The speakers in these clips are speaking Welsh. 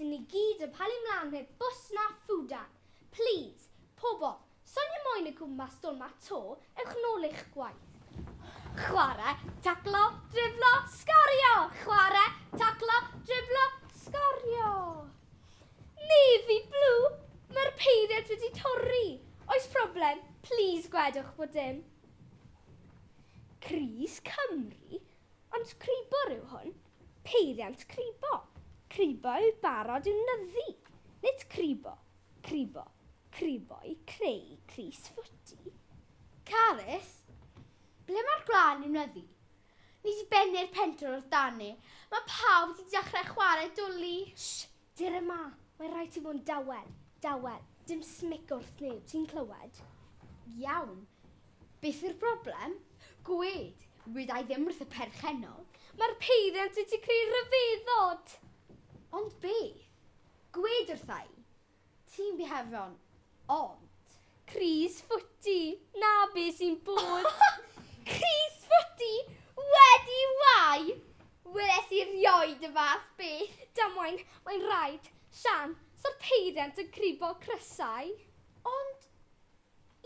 sy'n ni gyd yn palu mlan heb ffws na ffwdan. Plîs, pobol, Sonia moyn y gwmpas dol 'ma 'to, ewch nôl i'ch gwaith. Chwarae, taclo, driblo, sgorio! Chwarae, taclo, driblo, sgorio! Navy blue! Mae'r peiriant wedi torri! Oes problem? Plîs gwedwch bod dim. Crys Cymru? Ond cribwr yw hwn. Peiriant cribo. Cribo yw barod i'w nyddu. Nid cribo. Cribo. Cribo i creu crys ffwti. Carys, ble mae'r gwlân i'w nyddu? Ni 'di bennu'r pentwr wrth Dani. Mae pawb 'di dechrau chwarae dwli. Shh! Dere 'ma! Mae rhaid ti fod yn dawel. Dawel. Dim smic wrth neb, ti'n clywed? Iawn. Beth yw'r broblem? Gwed, weda i ddim wrth y perchennog. Mae'r peiriant wedi creu rhyfeddod! Ond beth? Gwed wrtha i. Ti'n bihafio'n od. Crys ffwti! Na be sy'n bod! Crys ffwti! Wedi wau! Weles i rioed y fath beth. Damwain, mae'n rhaid. Sian, so'r peiriant yn cribo crysau? Ond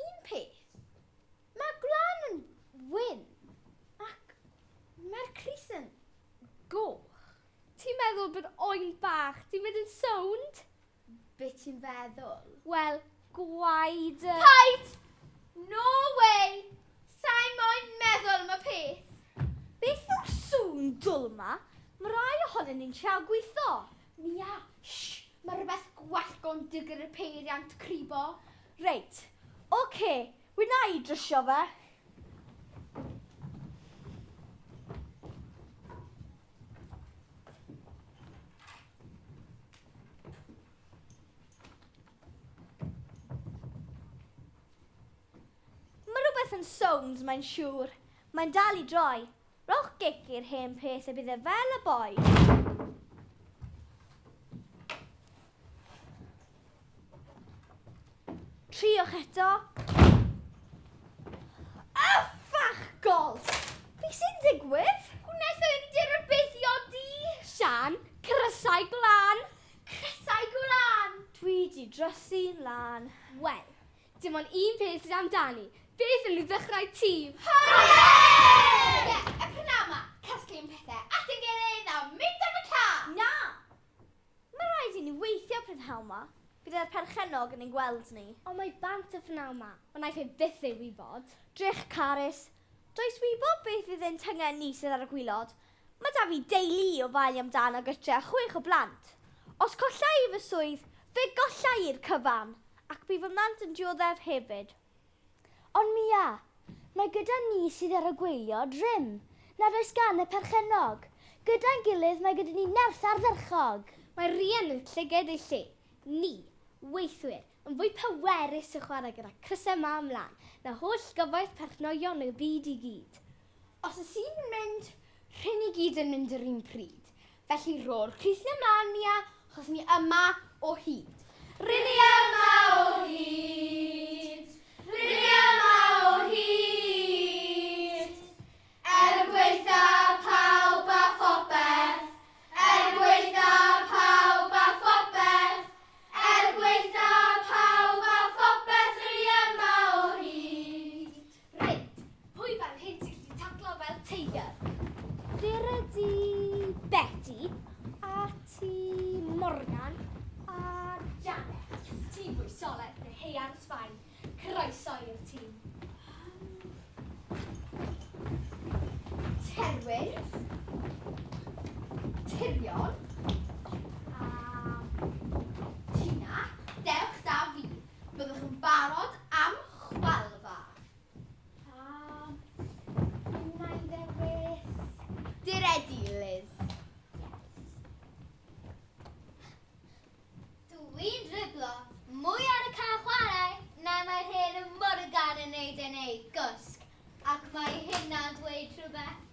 un peth, mae gwlân yn wyn ac mae'r crys yn goch. Ti'n meddwl bod oen bach 'di mynd yn sownd? Be ti'n feddwl? Wel, gwaed y... Paid! No way! Sai moyn meddwl am y peth! Beth yw'r sŵn dwl 'ma? Mae rai ohonyn ni'n trial gweithio. Nia, shh! Mae rhywbeth gwallgo'n digwydd y peiriant cribo. Reit, ocê, wna i drwsio fe. Mae rhywbeth yn sownd, mae'n siŵr. Mae'n dal i droi. Rhowch gic i'r hen peth a bydd e fel y boi. Triwch eto. Y ffach gols! Be sy'n digwydd? Gwnaethon ni dy rybuddio di! Sian, crysau glân! Crysau gwlân! Dwi di drysu'n lân. Wel, dim ond un peth sydd amdani. Beth am ni ddechrau tîm? Hwrê! Ie, y prynhawn 'ma, casglu ein pethau at ein gilydd a mynd am y car! Na! Mae rhaid i ni weithio prynhawn 'ma. Bydd e'r perchennog yn ein gweld ni. Ond mae bant y p'nawn 'ma, ond wnaiff e byth ei wybod. Drych, Carys. Does wybod beth fydd ein tynged ni sydd ar y gwilod. Mae 'da fi deulu i ofalu amdano gytre a chwech o blant. Os colla i fy swydd, fe golla i'r cyfan! Ac bydd fy mhlant yn dioddef hefyd. Ond Mia, mae gyda ni sydd ar y gwaelod rym nad oes gan y perchennog. Gyda'n gilydd mae gyda ni nerth ardderchog. Mae Rhian yn llygad ei lle. Ni, weithwyr, yn fwy pwerus i chwarae gyda crysau mam lan na holl gyfoeth perchnogion y byd i gyd. Os oes un yn mynd, rhyn i gyd yn mynd yr un pryd. Felly rho'r crys 'na mlaen, Mia, achos ni yma o hyd. Rŷn ni yma o hyd, rŷn ni yma o hyd. Er gwaetha pawb a phopeth, er gwaetha pawb a phopeth, er gwaetha pawb a phopeth, rŷn ni yma o hyd. Reit, pwy fan hyn sy'n gallu taclo fel teigr? Dere di Betty, a ti Morgan, a Janet. Ti fwy soled na Heian Sbaen. Croeso i'r tîm. Terwyn, Tirion, a Tina, dewch da fi. Byddwch yn barod am chwalfa. A wna i ddewis... Diredu, Liz. Yes. Dw i'n driblo mwy ar y cae chwarae na mae'r hen Morgan yn neud yn ei gwsg, ac mae hynna'n dweud rhywbeth.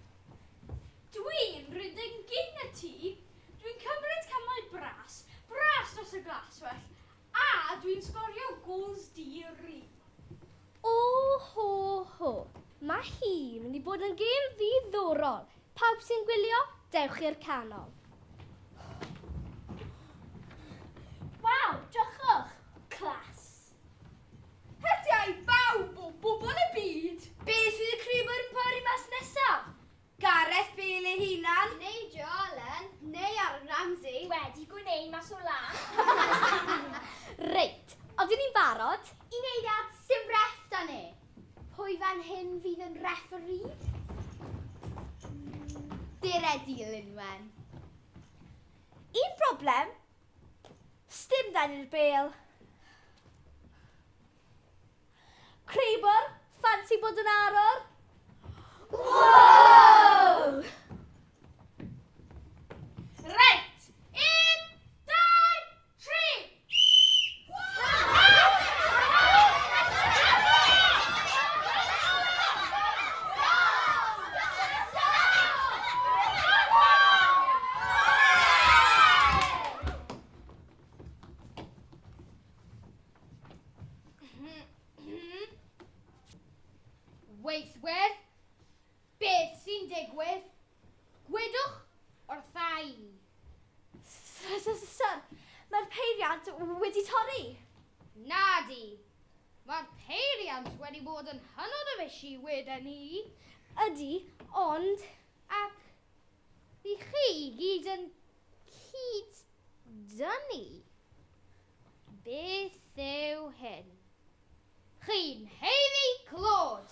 Dwi'n rhedeg yn gyn na ti. Dwi'n cymryd camau bras, bras dros y glaswellt, A dwi'n sgorio gols di-ri. O ho ho! Mae hi'n mynd i bod yn gêm ddiddorol. Pawb sy'n gwylio, dewch i'r canol. fan hyn fydd yn referee? Dere di, Lynwen. Un broblem, sdim dan i'r bêl. Creibor, ffansi bod yn arwr? Wow! Reit! Un, dau, tri! Weithwyr, beth sy'n digwydd? Gwedwch wrtha i. Sir, mae'r peiriant wedi torri. Nadi. Mae'r peiriant wedi bod yn hynod o fishy weden i. Ydy, ond... Ac i chi i gyd yn cyd-dynnu. Beth yw hyn? Chi'n haeddu clod!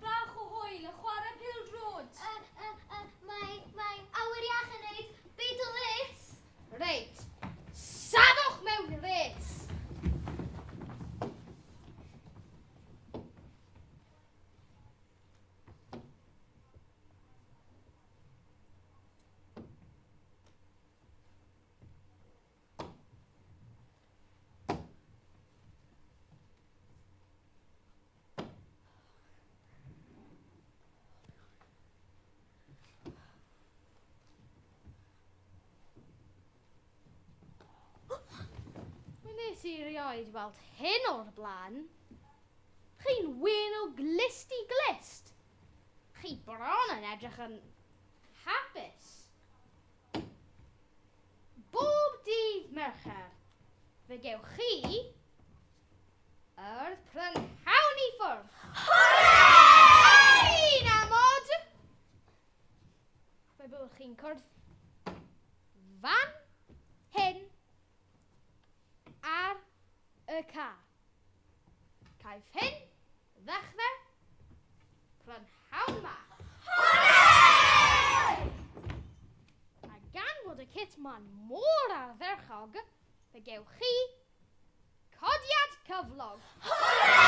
Bach o hwyl yn chwarae pêl-droed. Mae, mae awyr iach yn neud byd o les. Reit, safwch mewn res! Wnes i rioed weld hyn o'r blaen. Chi'n wên o glust i glust. Chi bron yn edrych yn hapus. Bob dydd Mercher, fe gewch chi yr prynhawn i ffwrdd. Hwrê! Un amod! Fe byddwch chi'n cwrdd fan hyn ar y ca. Caiff hyn ddechrau prynhawn ma. Hwrê! A gan fod y kit ma'n mor ardderchog, fe gewch chi codiad cyflog. Hwrê!